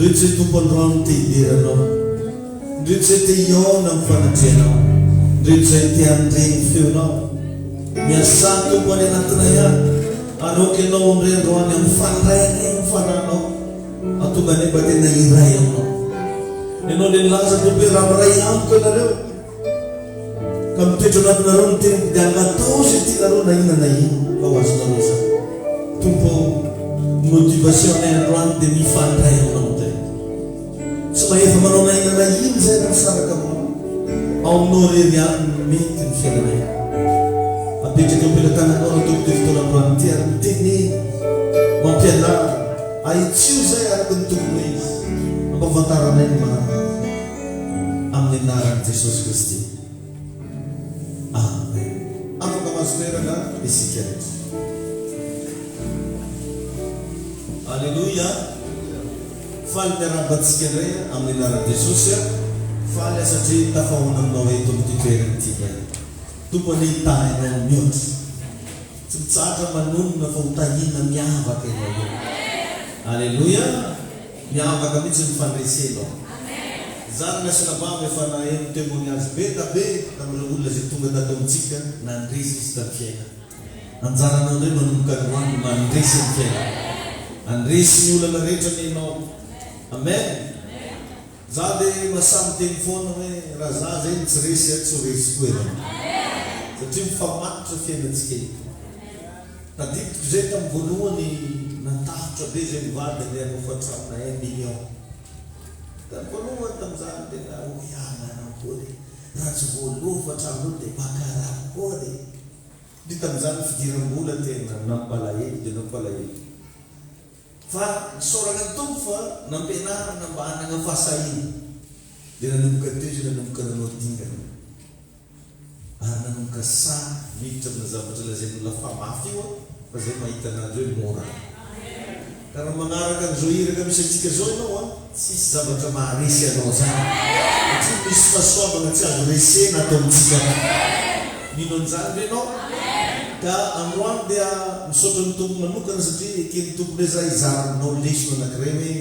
Ndreto izay Tompo androany te hidera Anao. Ndreto izay te hihaona amin'ny fanatrehanao. Ndreto izay te handre ny feonao. Miasà Tompo any anatinay any, ary aoka Ianao handre androany hampifandray anay amin'ny Fanahinao, hahatonga anay mba tena hiray Aminao. Ianao ilay nilaza Tompo hoe raha miray amiko ianareo, ka mitoetra anatinareo ny teniko dia angataho izay tianareo na inona na inona fa ho azonareo izany. Tompo ô, ny motivation anay androany dia mifandray aminao indray. Tsy mahefa manao na inona na inona izahay raha misaraka aminao. Ao aminao irery ihany no mety ny fiainanay. Apetraka eo am-pelatananao raha Tompo ity fotoana androany ity ary mitenena, mampianara, ahitsio izahay araka ny tokony ho izy, ampahafantaranay ny marina. Amin'ny anaran'i Jesosy Kristy. Amen. Afaka mahazo toerana isika rehetra. Aleloia. Faly miarahaba antsika indray amin'ny anaran'i Jesosy aho. Faly aho satria tafahaona aminao eto amin'ity toerana ity indray. Tompo anie hitahy anao mihoatra. Tsy mitsahatra manonona fa ho tahiana miavaka ianao io. Aleloia. Miavaka mihitsy ny fandresenao. Zany ny asanabavy efa naheno témoignage be da be tamin'ireo olona izay tonga tato amintsika nandresy izy tamin'ny fiainana. Anjaranao indray manomboka androany ny mandresy ny fiainana. Handresy ny olana rehetra anie ianao. Amen. Za de masahy miteny foana hoe raha za zay no tsy resy a tsy ho resy koa ianao. Satria mifamatotra fiainantsika io. Tadidiko izay tamin'ny voalohany natahotra be izay mivady andeha hanofa tranona un million. Tamin'ny voalohany tamin'izany tena hoy aho manao akory e, raha tsy voalofa trano io dia baccarat koa e. Dia tamin'izany fidiram-bola tena nampalahelo dia nampalahelo. Fa nisaorana ny Tompo fa nampianarina mba hanana fahasahiana. Dia nanomboka teo izy nanomboka nanao dingana. Ary nanomboka sahy miditra amina zavatra lazain'olona fa mafy io aho fa zay mahita ananjy hoe mora. Ka raha manaraka an'izao iraka misy antsika zao ianao an, tsisy zavatra maharesy anao zany. Satria misy fahasoavana tsy azo resena ato amintsika ato. Mino an'izany ve ianao? Ka androany dia misaotra ny Tompo manokana satria eken'ny Tompo indray za hizara aminao lesona anankiray hoe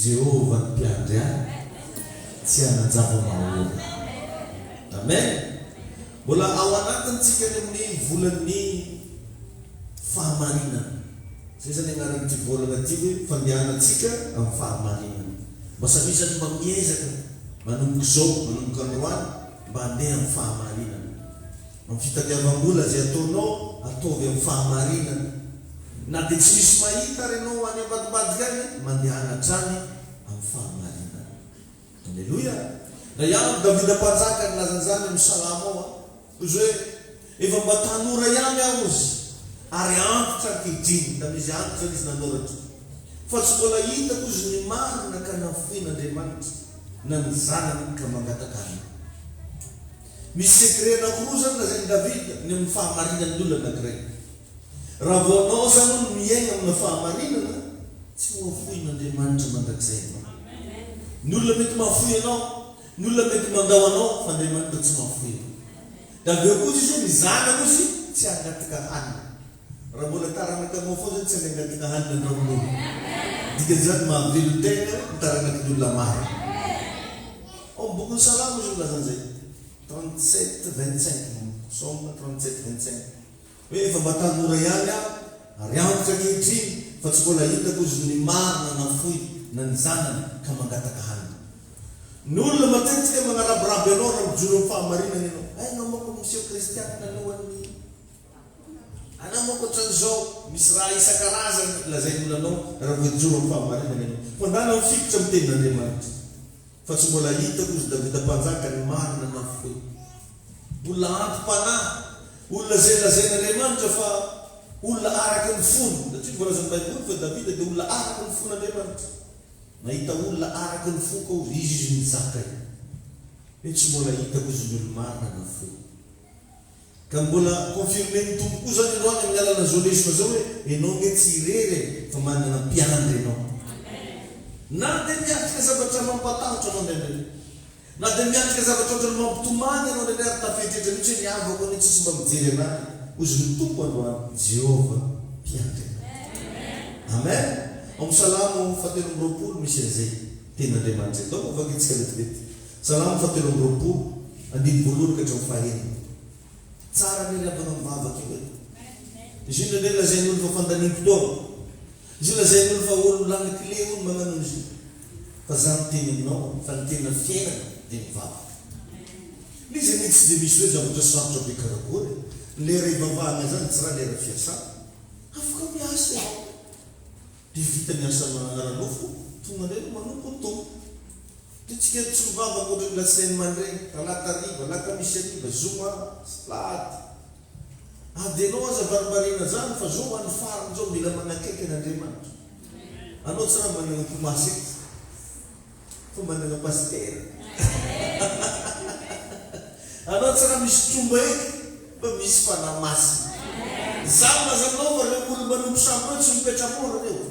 Jehovah ny mpiandry ahy tsy hanan-java-mahory. Amen! Mbola ao anatiny tsika any amin'ny volan'ny fahamarinana. Zay zany anaran'ity volana ity hoe fandehanantsika amin'ny fahamarinana. Mba samia zany mba miezaka manomboka izao, manomboka androany mba handeha amin'ny fahamarinana. Amin'ny fitadiavam-bola izay ataonao, ataovy amin'ny fahamarinana. Na dia tsy misy mahita ary ianao any ambadimbadika any, mandehana hatrany amin'ny fahamarinana. Aleloia! Ndray andro Davida mpanjaka nilaza an'izany amin'ny salamo ao an! Hoy izy hoe, Efa mba tanora ihany aho hozy, ary antitra ankehitriny, tamin'izy antitra izy nanoratra, fa tsy mbola hitako hozy ny marina ka nafoin'Andriamanitra, na ny zanany ka mangataka hanina. Misy secret anankiroa izany lazain'i Davida ny amin'ny fahamarinan'ny olona anankiray. Raha vao anao zany hono miaina amina fahamarinana, tsy ho afoin'Andriamanitra mandrakizay ianao. Ny olona mety mahafoy anao, ny olona mety mandao anao, fa Andriamanitra tsy mahafoy anao. Dia avy eo kosa izy hoe ny zanany hozy tsy hangataka hanina. Raha mbola taranaka anao foana zany tsy hangataka hanina an-dramon'olona. Dikan'izany mahavelon-tena ny taranaky ny olona maro. Ao amin'ny bokin'ny Salamo izy milaza an'izay. 37, 25, Psaume 37, 25. Hoe efa mba tanora ihany aho ary antitra ankehitriny fa tsy mbola hitako izy ny marina nafoy na ny zanany ka mangataka hanina. Ny olona matetika manarabiraby anao raha mijoro amin'ny fahamarinana ianao. Hay anao manko miseho kristianina alohan'ny anao manko ohatran'izao. Misy raha isan-karazany lazain'olona anao raha vao hijoro amin'ny fahamarinana ianao. Fa ndana mifikitra amin'ny tenin'Andriamanitra. Fa tsy mbola hitako izy Davida mpanjaka ny marina nafoy. Olona anti-panahy, olona izay lazain'Andriamanitra fa olona araka ny fony, satria voalazan'ny Baiboly fa Davida dia olona araka ny fon'Andriamanitra. Nahita olona araka ny foko aho, izy izy nizaka io. Hoe tsy mbola hitako izy ny olo-marina nafoy. Ka mbola confirmer-n'ny Tompo koa izany androany amin'ny alalan'izao lesona izao hoe ianao ange tsy irery e, fa manana mpiandry ianao. Na dia miatrika zavatra mampatahotra anao indraindray. Na dia miatrika zavatra ohatran'ny mampitomany anao indraindray ary tafietrietra mihitsy hoe ny havako anie tsisy mba mijery anah e, hozy ny Tompo androany, Jehovah mpiandry anao. Amen! Ao amin'ny Salamo fahatelo amby 20 misy an'izay. Tenin'Andriamanitra eto. Aoka hovakintsika vetivety. Salamo fahatelo amby 20, andininy voalohany ka hatramin'ny fahenina. Tsara anie ry havana mivavaka io e. Izy io indraindray lazain'olo fa fandaniam-potoana. Izy io lazain'olo fa olo lany clé hono magnano an'izy io. Fa za miteny aminao fa ny tena fiainana dia mivavaka. Ilay izy anie tsy dia misy hoe zavatra sarotra be karakory e. Ny lera ivavahana zany tsy raha lera fiasana. Afaka miasa ianao. Dia vita ny asa ara-nofo, tonga indray anao manompo ny Tompo. Dia tsika tsy mivavaka ohatran'ny latsinainy mandraigny, talata hariva, alakamisy hariva, zoma, alahady. Ady anao aza varimbariana zany fa zao ho an'ny farany zao mila manakaiky an'Andriamanitra. Anao tsy raha manana mpimasy eto fa manana pasitera. Anao tsy raha misy tromba eto fa misy fanahy masina. Za milaza aminao fa reo olo manompo sampy reo tsy mipetra-pora reo.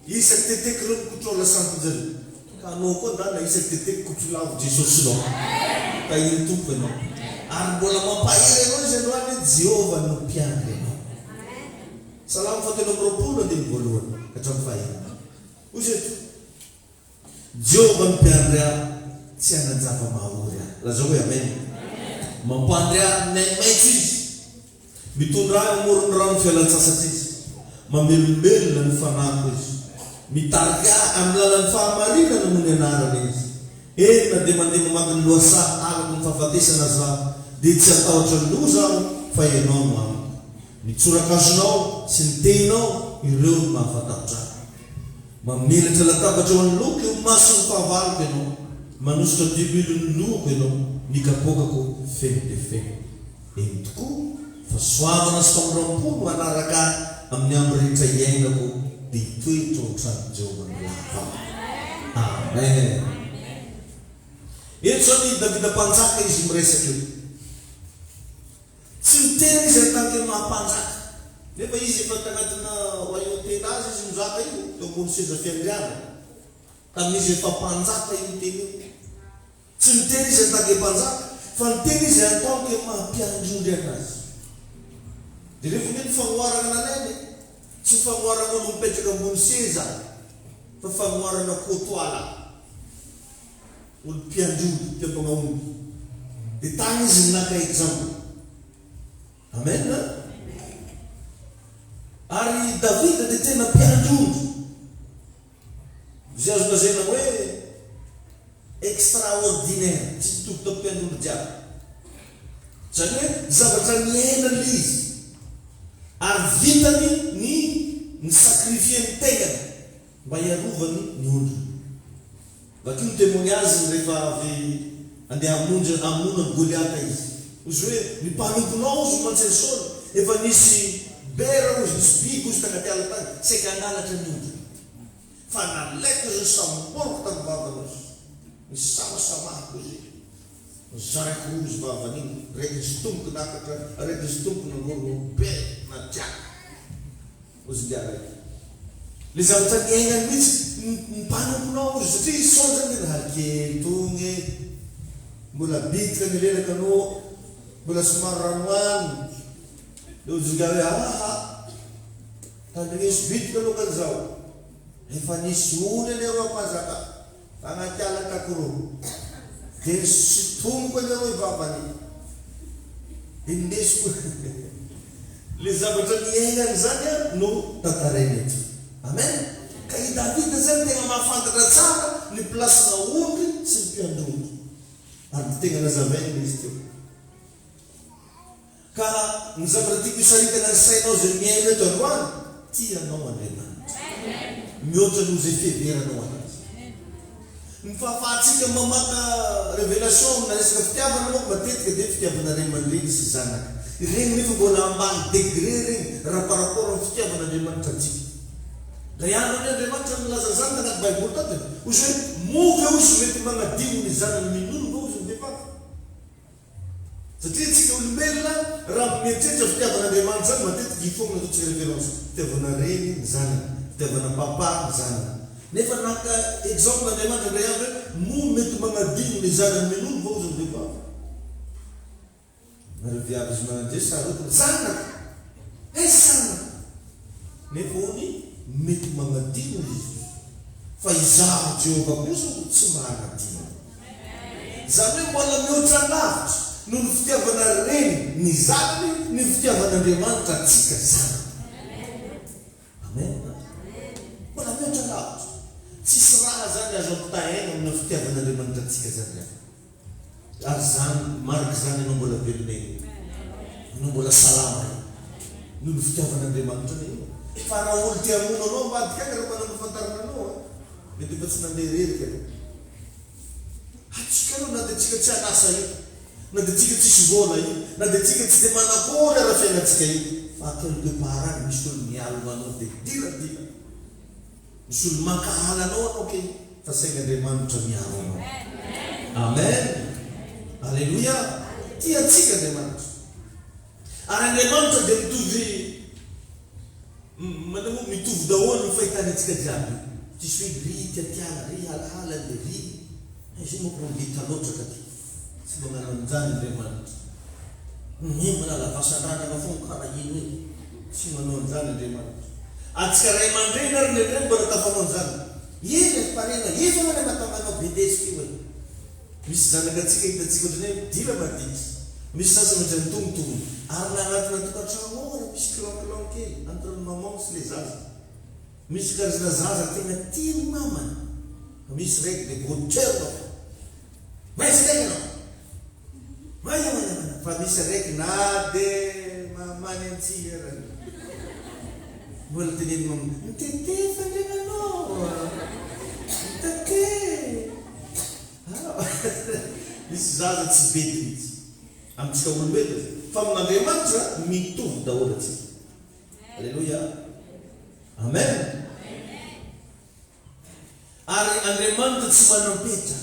Isaky teteky reo mikotrola sampy jereo. Ka anao koa ndana isaky teteky kotrolavo Jesosinao. Tahin'ny Tompo ianao. Ary mbola mampahery anao izy androany hoe Jehovah no mpiandry anao. Salamo fahatelo amby 20 andininy voalohany ka hatramin'ny fahenina. Hoy izy eto, Jehovah no mpiandry ahy, tsy hanan-java-mahaory ahy. Lazao hoe Amen. Mampandry ahy amin'ny ahi-maitso Izy. Mitondra ahy eo amoron'ny rano fialan-tsasatra Izy. Mamelombelona ny fanahiko Izy. Mitarika ahy amin'ny lalan'ny fahamarinana noho ny anarany Izy. Eny, na dia mandeha mamaky ny lohasaha aloky ny fahafatesana aza aho, dia tsy hatahotra ny loza aho, fa Ianao no amiko. Ny tsorakazonao sy ny tehinao, ireo no mahafatahotra ahy. Mamelatra latabatra eo anoloako eo imason'ny fahavaloko Ianao. Manosotra diloilo ny lohako Ianao, ny kapoakako feno dia feno. Eny tokoa, fahasoavana sy famindram-po no hanaraka ahy amin'ny andro rehetra iainako, dia hitoetra ao an-tranon'i Jehovah ny lava aho. Amen! Eto izany i Davida Mpanjaka izy miresaka eo. Tsy niteny izy en-tant que maha mpanjaka, nefa izy efa tanatina royauté-nazy izy mizaka io, teo ambony seza fiandrianana. Tamin'izy efa mpanjaka io teny io. Tsy niteny izy en tant que mpanjaka, fa niteny izy en tant que maha mpiandry ondry anazy. Jereo anie ny fanoharana nalainy e! Tsy fanoharana olo mipetraka ambony seza, fa fanoharana kotoala, olo mpiandry ondry, mpiambagna omby. Dia tany izy no naka exemple. Amen a! Ary Davida dia tena mpiandry ondry. Izay azo lazaina hoe extraordinaire, tsy mitovy tamin'ny mpiandry ondry jiaby. Izany hoe zavatra niainany ilay izy, ary vitany ny ni-sacrifier ny tegnany mba hiarovany ny ondriny. Vakio ny témoignage-ny rehefa avy andeha hamonjy hamono an'i Goliata izy. Hozy hoe, ny mpanomponao hozy mantsy ry Saoly, efa nisy bera hozy, nisy biby hozy tagnaty ala tagny, saika hangalatra ny ondriny. Fa nalaiko hozy nisamboriko tamin'ny vavany hozy, nisamasamahako hozy, nizaraiko roa hozy vavany igny, raiky nisintomiko nakatra, raiky nisintomiko nandroro be natiako. Hozy ingahy raiky. Le zavatra niainany mihitsy, ny mpanomponao hozy, satria i Saoly zany raha kely tony e, mbola bitika ny lelaka no mbola somary ranohaniny, de hozy ingahy hoe aha, tandrigneso bitika aloha kany zaho, efa nisy ondry anie reo mpanjaka. Agnaty ala takoro de sintomiko anie rô i vavany de indesiko le zavatra niainany zany an no tantarainy eto. Amen! Ka i Davida zany tegna mahafantatra tsara ny place-na ondry sy ny mpiandry ondry. Ary de tegna nazavainy le izy teo. Ka ny zavatra tiako hisaritana ny sainao izay mihaino eto androany, tia anao Andriamanitra. Mihoatra noho izay fiheveranao Anazy. Ny fahafahantsika mamaka révélation amina resaka fitiavana manko matetika dia fitiavana ray aman-dreny sy zanaka. Ireny nefa mbola ambany degré ireny raha par rapport amin'ny fitiavan'Andriamanitra antsika. Indray andro anie Andriamanitra nilaza an'izany tanaty baiboly tato e. Hoy izy hoe, moa ve hozy mety manadino ny zanany minono va hozy ny vehivavy? Satria antsika olombelona raha mieritreritra fitiavan'Andriamanitra zany matetika io foana no ataontsika référence, fitiavana reny ny zanany, fitiavana papa ny zanany. Nefa naka exemple Andriamanitra indray andro hoe moa mety magnadino ny zanany minono va ozy ny vehivavy? Nareo viavy izy manan-dre sarotiny, zanako! Aiza zanako? Nefa hono mety magnadino izy. Fa Izaho Jehovah kosa no tsy manadino. Izany hoe mbola mihoatra lavitra noho ny fitiavana reny ny zanany ny fitiavan'Andriamanitra antsika zanany. Amen. Mbola mihoatra lavitra. Tsisy raha zany azo ampitahaina amina fitiavan'Andriamanitra antsika zany ry havana. Ary izany, marika izany ianao mbola velona io. Ianao mbola salama io. Noho ny fitiavan'Andriamanitra anao io. Fa raha olo te hamono anao ambadika agny raha manam-pahafantarana anao an, mety efa tsy nandeha irery ka anao. Atsika aloha na dia tsika tsy an'asa io, na dia tsika tsisy vola io, na dia tsika tsy dia manakory ara fiainantsika io, fa quelque part agny misy olo mialona anao dia diladila. Misy olo mankahala anao anao kay fa saingy Andriamanitra miaro anao. Amen. Aleloia. Tia antsika Andriamanitra. Ary Andriamanitra dia mitovy manao moa mitovy daholo ny fahitany antsika jiaby. Tsisy hoe ry tiatiana, ry halahala le ry. Izy io manko ro lita loatra ka ty. Tsy magnano an'izany Andriamanitra. Ny manala vasan-drandrana foana karaha ino iny. Tsy manao an'izany Andriamanitra. Antsika ray aman-dreny ary indraindray mbola tafanao an'izany. Eny ry parena, iza moa ilay mahatonga anao be desika io e? Misy zanaka antsika hitantsika ohatran'ny hoe dila maditra. Misy sasany ohatran'ny tongontongony. Ary na anatina tokantrano ao ary misy clan clan kely entre ny maman sy le zaza. Misy karazana zaza tena tia ny mamany. Fa misy raiky dia voaterina fo. Maiza ndray ianao? Maiza maiza maiza fa misy araiky na de mamany antsy ara mbola teneniny mam mitete fandriananao a mitete a misy zaza tsy bedy mihitsy amintsika olombelona zay fa amin'Andriamanitra mitovy daholo atsika aleloia amen ary Andriamanitra tsy manam-petra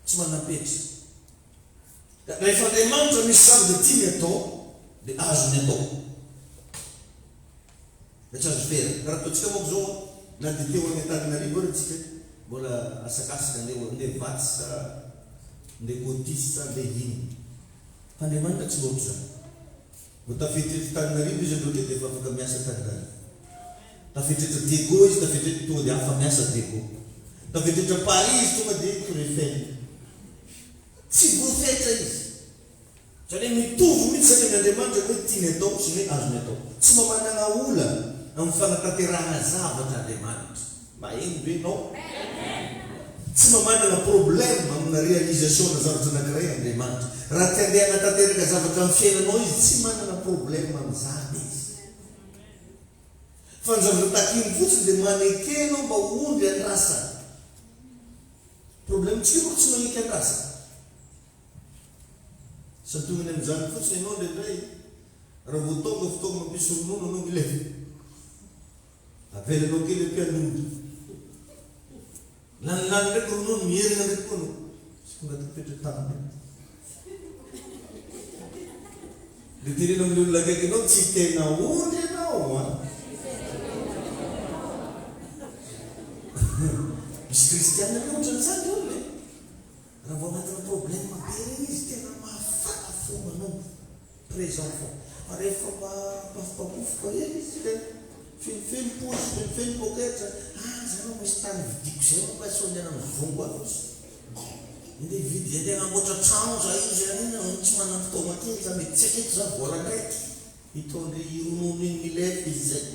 Tsy manam-petra. Ka rehefa Andriamanitra misy zavatra tiany atao dia azony atao. Dia tsy azo ferana. Raha ataontsika manko izao an, na dia teo any Antananarivo ary tsika, mbola asakasaka andeha andeha vatsy sa andeha cotisse sa andeha inona. Fa Andriamanitra tsy ohatr'izany. Vao tafiditra eto Tananarivo izy aloha dia efa afaka miasa Tananarivo. Tafiditra eto Diego izy tafiditra eto tonga dia afa miasa Diego. Tafiditra eto Paris izy tonga dia Tour Eiffel. Tsy voafetra izy. Izany hoe mitovy mihitsy izany amin'Andriamanitra ny hoe tiany atao sy ny hoe azony atao. Tsy mba manana olana amin'ny fanatanterahana zavatra Andriamanitra. Maheno ve ianao? Tsy mba manana problème amina réalisation na zavatra anakiray Andriamanitra. Raha te handeha hanatanteraka zavatra amin'ny fiainanao Izy, tsy manana problème amin'izany Izy. Fa ny zavatra takiny fotsiny dia maneke ianao mba ho ondry andrasana. Problème-tsika manko tsy maneky andrasana. Santionany amin'izany fotsiny ianao indraindray, raha vao tonga fotoana mampisy ronono anao milefa. Avelanao kely ampianondry. Lanilany ndraiky ronono, miherigna ndraiky koa anao. Tsy tonga tapetra taminy. Dia teneno amin'ny olona akaiky anao, tsy tena ondry ianao an! Misy kristiana aloha ohatran'izany ry olona e! Raha vao anatina problème be ireny izy, tena mafana fo manompo. Présent foana. Fa rehefa mba pafopapofoka eny izy dia fenofeno paosy, fenofeno poketra, ah za aloha misy tany vidiko zay manko eh, sao andeha hanao vongo any ozy. Andeha hividy, andeha hanamboatra trano za io zay anina, tsy manam-potoana kely za, mety tsy eto za volan-draiky, hitondra io ronono iny milefa izy zay.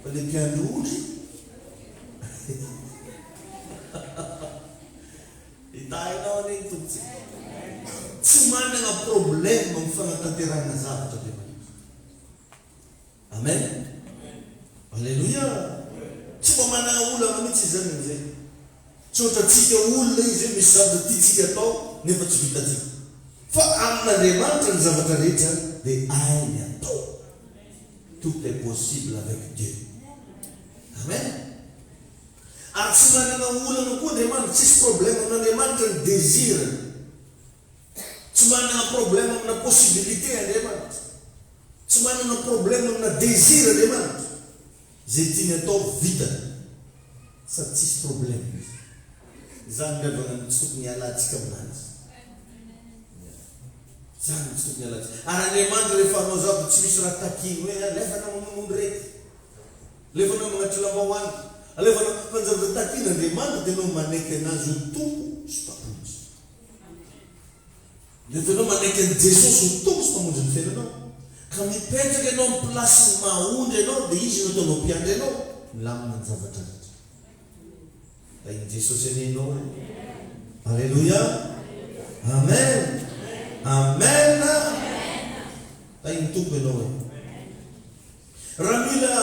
Fa le mpiandry ondry, Hitahy anao anie ny Tompontsika. Tsy manana problème amin'ny fanatanterahana zavatra Andriamanitra. Amen. Alléluia. Tsy mba manana olana mihitsy izy zany amin'izay. Tsy ohatrantsika olona izy hoe misy zavatra tiantsika atao nefa tsy vitantsika. Fa amin'Andriamanitra ny zavatra rehetra dia hainy atao. Tout est possible avec Dieu. Amen. Ary tsy manana olana koa Andriamanitra, tsisy problème amin'Andriamanitra ny désir-ny. Tsy manana problème amina possibilité Andriamanitra. Tsy manana problème amina désir Andriamanitra. Izay tiany atao vitany. Sady tsisy problème izy. Izany ry havana no tsy tokony hialantsika amin'azy. Izany no tsy tokony hialantsika. Ary Andriamanitra rehefa hanao zavatra tsy misy raha takiany hoe alefa anao mamono ondry ireto. Alefanao magnatitra lambahoany. Alefanao, fa ny zavatra takian'Andriamanitra dia ianao manaiky an'Azy ho Tompo sy Mpamonjy. Rehefa ianao manaiky an'i Jesosy ho Tompo sy Mpamonjy ny fiainanao, ka mipetraka ianao amin'ny place-ny maha ondry anao, dia Izy no ataonao mpiandry anao, milamina ny zavatra rehetra. Tahin'i Jesosy anie ianao e! Aleloia! Amen! Amen! Tahin'ny Tompo ianao e! Raha mila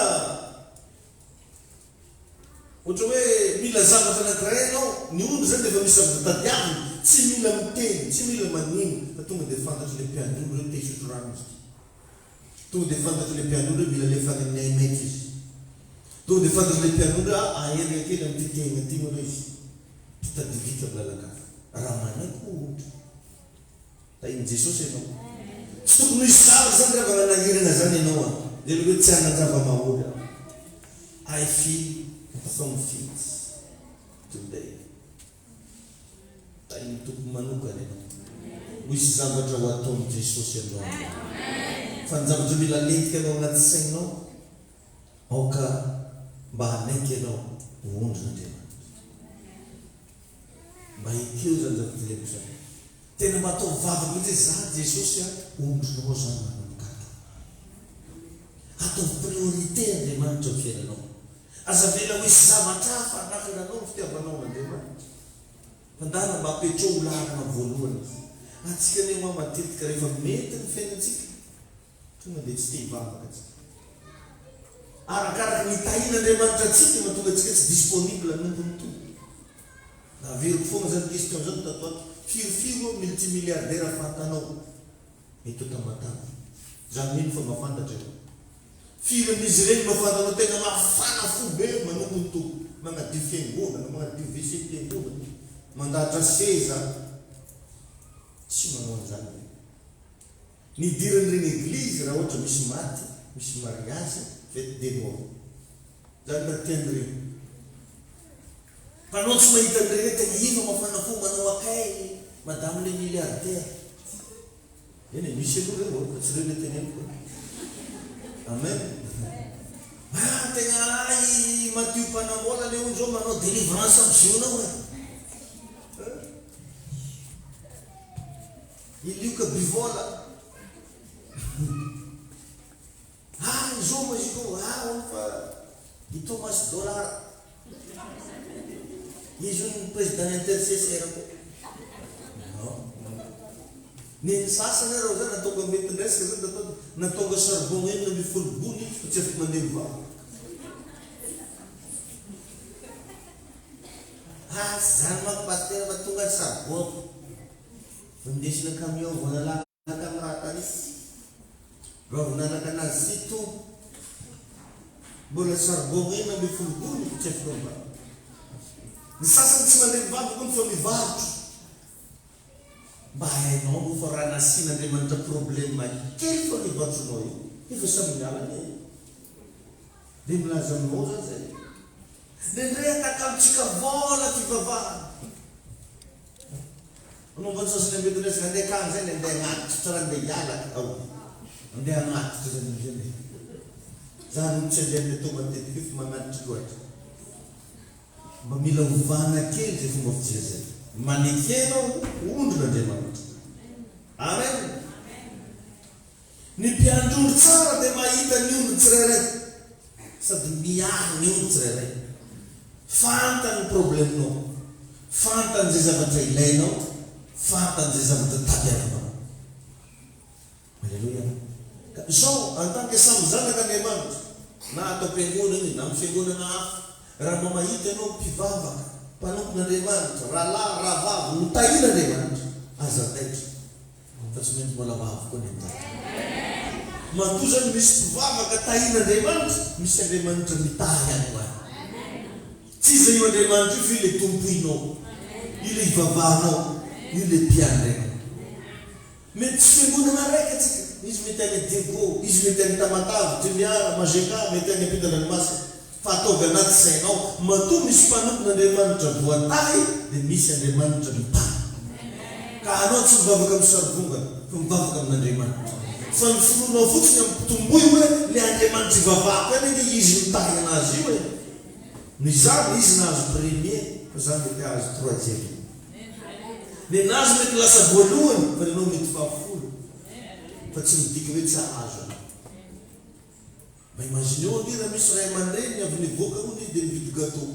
Ohatra hoe mila zavatra anankiray ianao, ny ondry izany dia efa misy zavatra tadiaviny, tsy mila miteny, tsy mila manino fa tonga dia fantatr'ilay mpiandry ondry hoe te hisotro rano izy ity. Tonga dia fantatr'ilay mpiandry ondry hoe mila alefa any amin'ny hai-maitso izy. Tonga dia fantatr'ilay mpiandry ondry hoe ah, aherina kely amin'ity tehina ity hono izy, mpitady vita amin'ny lalan-kafa. Raha manaiky ho ondry. Tahin'i Jesosy ianao. Tsy tokony ho hisy zavatra izany ry havana nanahirana izany ianao an. Dia ilay hoe tsy hanan-java-mahory aho. I feel some feet today. Tahin'ny Tompo manokana ianao. Ho hisy zavatra ho ataon'i Jesosy aminao androany. Fa ny zavatra mila alentika anao anaty sainao, aoka mba hanaiky ianao ho ondrin'Andriamanitra. Mba ekeo izany zavatra teneniko izany. Tena mba ataovy vavaka mihitsy hoe za Jesosy a, ondrinao za manomboka ato. Ataovy priorité Andriamanitra ny fiainanao. Aza avela ho hisy zavatra hafa hanakana anao ny fitiavanao an'Andriamanitra. Mandàna mba apetrao ho laharana voalohany izy. Antsika anie hoa matetika rehefa mety ny fiainantsika, Tonga dia tsy te hivavaka tsika. Arakaraka ny itahian'Andriamanitra antsika no mahatonga antsika tsy disponible hanompo ny Tompo. Naveriko foana izany question izany tato ato. Firifiry ho'a multimilliardaire fantanao eto Tamatave? Za mino fa mahafantatra ianao. Firy amin'izy ireny no fantanao tena mafana fo be manompo ny Tompo? Magnadio fiangonana, magnadio WC-mpiangonana, mandahatra seza. Tsy manao an'izany ve? Ny idiran'ireny eglizy raha ohatra misy maty, misy mariazy, fete des morts. Zany mba tian'ireny. Mpanao tsy mahita an'ireny hoe tena iva mafana fo manao accueil madame le milliardaire. Eny e, misy aloha ireo fa tsy ireo ilay teneniko e. Amen. Ah, tena hay Matio mpanambola le hono zao manao délivrance am ziona ao e. I Lioka Bivola. Ah, izao moa izy io, ah, hono fa i Thomas Dollar. Izy hono ny président intercesseur koa. Non. Ny ny sasany ary zany nataonga mety ndresaka zany natao nataonga charbon 16 gony izy fa tsy afaka mandeha mivavaka. Ah, tsy zany manko pasitera fa tonga ny charbon. Nindesina camion vao nalaka tamin'ny raha tanisy. Raha vao nalaka anazy sy to mbola charbon 16 gony tsy afaka mivavaka. Ny sasany tsy mandeha mivavaka hono fa mivarotra. Mba hainao moa fa raha nasian'Andriamanitra problème kely foana io varotronao io efa samy miala anie e. Dia milaza aminao za zay. Indraindray atakalontsika vola fivavahana. Momba ny saosy ny resaka andeha akany zay ny andeha agnatitra tsara andeha hiala ao andeha agnatitra zany amizay e za no tsy andeha andeha atao matetika io fa magnatitra loatra mba mila ovana kely zay fomba fijery zay manekena ho ondrin'Andriamanitra amen Ny mpiandry ondry tsara dia mahita ny ondry tsirairay sady miahy ny ondry tsirairay. Fantany ny probleminao, fantany izay zavatra ilainao, fantany izay zavatra tadiavinao. Aleloia. Ka izao, en tant que samy zanak'Andriamanitra, na ato am-piangonana io na amin'ny fiangonana hafa, raha mba mahita ianao mpivavaka, mpanompon'Andriamanitra, rahalahy, rahavavy, notahian'Andriamanitra, aza taitra. Fa tsy maintsy mbola ho avy koa ny anjara. Matoa zany misy mpivavaka tahin'Andriamanitra, misy Andriamanitra mitahy any ho any. Tsy iza io Andriamanitra io fa io le tompoinao, io le ivavahanao, io le mpiandry anao. Mety tsy fiangonana araiky atsika, izy mety any Diego, izy mety any Tamatave, Toliara, Majunga, mety any ampitan-dranomasina. Fa ataovy anaty sainao, matoa misy mpanompon'Andriamanitra voatahy dia misy Andriamanitra mitahy. Ka anao tsy mivavaka amin'ny sarivongana fa mivavaka amin'Andriamanitra. Fa ny finoanao fotsiny ampitomboy hoe le Andriamanitra ivavahako ihany ange izy mitahy anazy io e. Noho izany izy nahazo premier fa za mety hahazo troisième. Nenazy mety lasa voalohany fa nenao mety fahafolo. Fa tsy midika hoe tsy hahazo anao. Mba imagineo ange raha misy ray aman-dreniny avy nivoaka hono izy dia nividy gateau.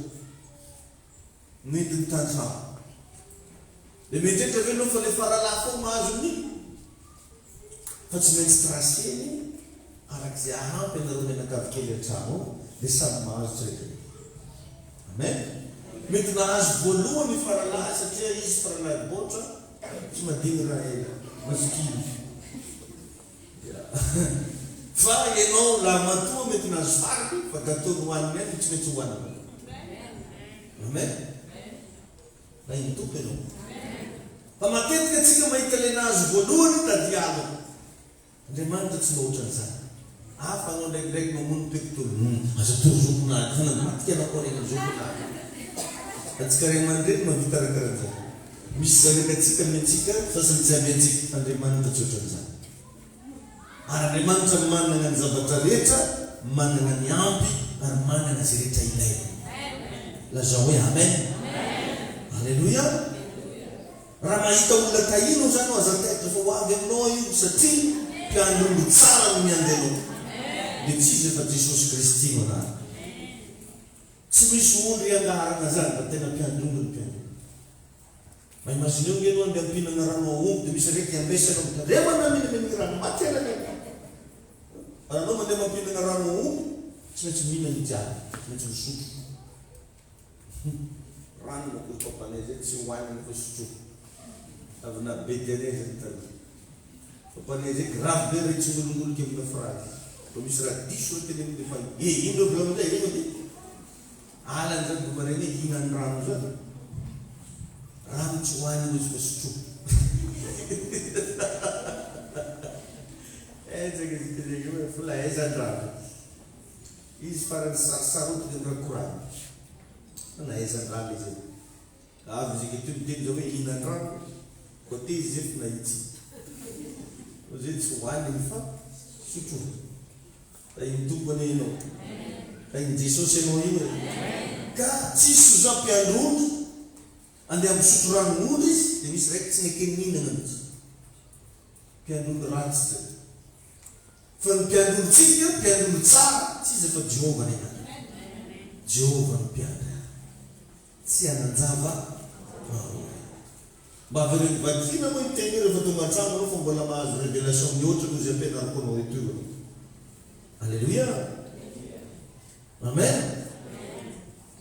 Nentiny tantsaha. Dia mieritreritra ve ianao fa ilay faralahy koa mahazo an'iny? Fa tsy maintsy tracé-ny araka izay ahampy anareo mianakavy kely an-trano ao dia samy mahazo tsirairay. Amen. Mety nahazo voalohany i faralahy satria izy faralahy botra tsy madigny raha ela, mazokiana. Fa ianao lahimatoa mety nahazo farany fa gateau nohaniny ihany no tsy maintsy hohanina. Amen. Rain'ny Tompo ianao. Fa matetika tsika mahita ilay nahazo voalohany tadiavina. Andriamanitra tsy mba ohatran'izany. Hafa anao ndraikindraiky mamono pecto. Hum, aza atoro zokin'ady fa namadika anao koa regny zokin'ady. Antsika ray aman-dreny mahavita raha karahan'izany. Misy zanaka antsika amiantsika, sasany tsy amiantsika. Andriamanitra tsy ohatran'izany. Ary Andriamanitra manana ny zavatra rehetra, manana ny ampy ary manana izay rehetra ilaina. Lazao hoe Amen. Aleloia. Raha mahita olona tahiana izany aho aza taitra fa ho avy aminao io satria mpiandry omby tsara no miandry anao. Dia tsy iza fa Jesosy Kristy no anarany. Tsy misy ondry iangaharana izany fa tena mpiandry omby ny mpiandry omby. Mba imagineo nge aloha andeha ampihinana rano aomby dia misy arety hiambesa anao mitandrema na mila mila rano maty anareo. Raha anao mandeha mampihinana rano aomby tsy maintsy mihinana izy jiaby, tsy maintsy misotro. Rano no akory papanay zay tsy hohanina fa sotroina. Avy nahabedy anay zany taloha. Papanay zay grave be raha hitsingolongoloka amina phrase. Vao misy raha diso raha teneniny defa e ino reo volagno zay regny edy. Alany zany vao maraina hoe hihinany rano zany. Rano tsy hohanina izy fa sotroina. Henjaka izy teneniny hoe vola aiza ny rano. Izy farany sarosarotiny am raha koragna. Fa nahaizan-drano izy e. Avy izy aketo miteny zao hoe hihinan-drano, koa te izy zay fa nahitsy. Fa zay tsy hohaniny fa sotroina. Tahin'ny Tompo anie ianao. Tahin'i Jesosy ianao io e. Ka tsisy oza mpiandry ondry, andeha hampisotro rano ondry izy dia misy raiky tsy nekeny nihinana mihitsy. Mpiandry ondry ratsy zay. Fa ny mpiandry olon-tsika, mpiandry olon-tsara, tsy iza fa Jehovah ny anarany. Jehovah no mpiandry ahy. Tsy hanan-java-mahory. Mba avereno vakiana moa io teny io rehefa tonga an-trano ianao fa mbola mahazo révélation mihoatra noho izay ampianariko anao eto io ianao. Aleloia! Amen!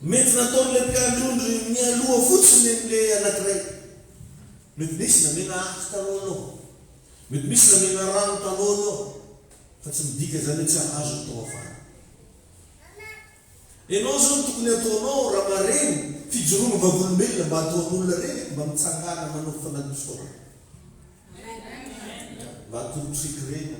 Mety nataon'ilay mpiandry ondry mialoha fotsiny an'ilay anankiray. Mety nisy namena ahy taloha aloha. Mety misy namena rano taloha aloha fa tsy midika izany hoe tsy hahazo ny tao afara. Enao zao ny tokony ataonao raha maregny fijoroana vavolombelona mba ataon'olona regny mba mitsangana manao fanadisoana. Mba atolotro secret na.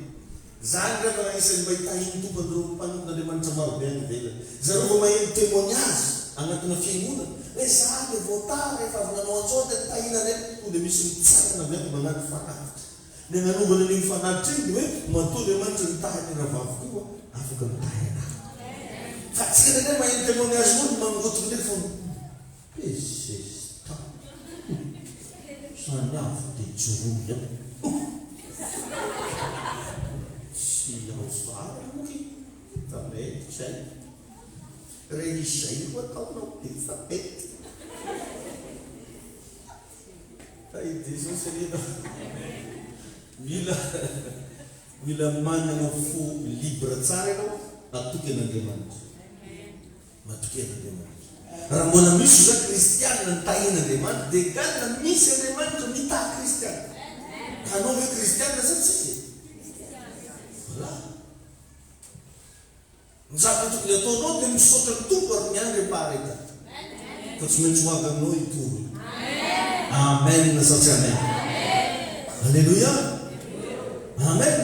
Zany re fa anisan'ny mba hitahian'ny Tompo an'ireo mpanompon'Andriamanitra maro be any ivelany. Zareo vao maheno témoignage agnatina fiangonana hoe za le voatara rehefa avy nanao an'zao dia nitahian'Andriamanitra tonga dia misy mitsangana avy any magnano fanatitra. Ny agnanovana an'igny fanatitra igny dia hoe matoa Andriamanitra nitahy an'i rahavaviko io aho afaka mitahy anah. Fa tsika indraindray maheno témoignage-n'olo mangotrika ndreky fa Pesesta. Zany avy dia joromy eo. Tsy azo vary moa e. Fa mety izay. Raha izay no ataonao dia efa mety. Fa i Jesosy anie mila mila manana fo libre tsara ianao hatoky an'Andriamanitra. Matokia an'Andriamanitra. Raha mbola misy oza kristiana nitahian'Andriamanitra dia egal misy Andriamanitra mitahy kristiana. Ka anao ve kristiana sa tsisy e? Voilà. Ny zavatra tokony ataonao dia misaotra ny Tompo ary miandry am-paharetana. Fa tsy maintsy ho avy aminao io toro io. Amen sa tsy amen? Alléluia. Amen.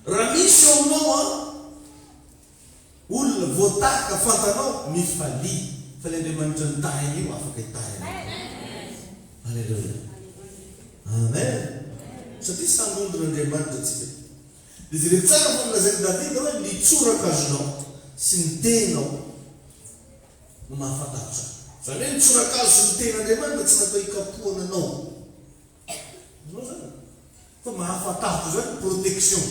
Raha misy eo aminao an Olona voatahaka fantanao, mifalia fa ilay Andriamanitra nitahy an'io afaka hitahy anao koa. Aleloia. Amen. Satria samy ondrin'Andriamanitra tsika. Dia jereo tsara fa nolazain'i Davida hoe ny tsorakazonao sy ny tehinao no mahafantatra. Izany hoe ny tsorakazo sy ny tehin'Andriamanitra tsy natao hikapohana anao. Azonao izany? Fa mahafantatra izany protection.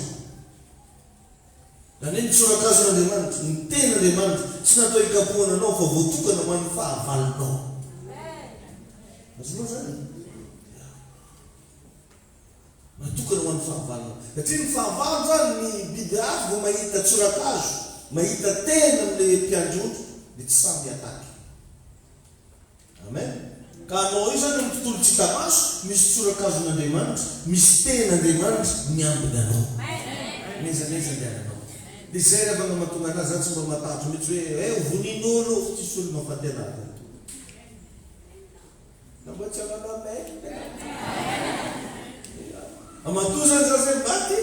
Izany hoe ny tsorakazon'Andriamanitra, ny tehin'Andriamanitra tsy natao hikapohana anao fa voatokana ho an'ny fahavalonao. Azonao izany? Natokana ho an'ny fahavalonao. Satria ny fahavalo izany, ny biby hafa vao mahita tsorakazo, mahita tehina amin'ilay mpiandry ondry dia tsy sahy mi-attaque. Amen. Ka anao io izany amin'ny tontolo tsy hita maso, misy tsorakazon'Andriamanitra, misy tehin'Andriamanitra miambina anao. N'aiza n'aiza andehananao. Dia izay ry havana mahatonga anah, za tsy mba matahotra mihitsy hoe, eh ho vonin'olo, tsisy olo mahafaty anah zany. Na mba tsy hanana mail. Matoa zany za zay maty,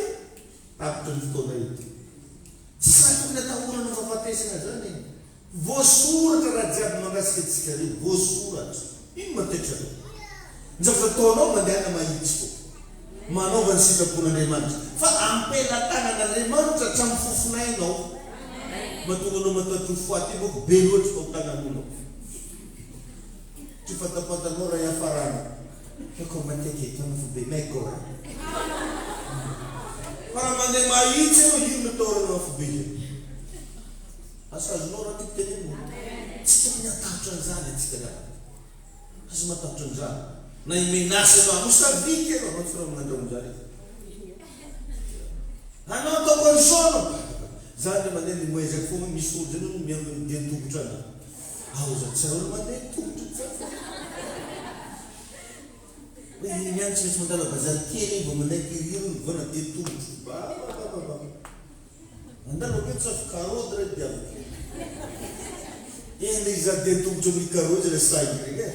tapitra ny fotoana eto. Tsy sahy tokony atahorana fahafatesana zany e. Voasoratra raha jiaby mangasika antsika reo, voasoratra. Ino mataitra anao? Ny zavatra ataonao mandehana mahitsy fô. Manaova ny sitrapon'Andriamanitra. Fa ampelatanan'Andriamanitra hatramin'ny fofonainao. Mahatonga anao matahotra ho faty io manko be loatra fahotanan'olona. Tsy fantapantanao raha hiafarana fa ko matetika eto fa be may ko a! Fa raha mandeha mahitsy ianao io no atahorana mafy be io. Asa azonao raha tiako tenenina? Tsy tokony hatahotra an'izany antsika ry havana. Aza matahotra an'izany. Na i menace anao hamosavika ianao, anao tsy raha manandrao an'izany e. Anao ataoko an'izao anao. Za ndray mandeha ny miezaka foana misy olo zay miambina ny dian-tongotra anah. Ao za tsy olo mandeha tongotra tsy fa hoe iny ihany tsy maintsy mandalo bazary kely iny vao mandeha kirirony vao na dia tongotro ba ba ba ba ba mandalo akeo tsy afo carotte re diaviko eny le iza dia tongotro amin'ny carotte le sahy regny e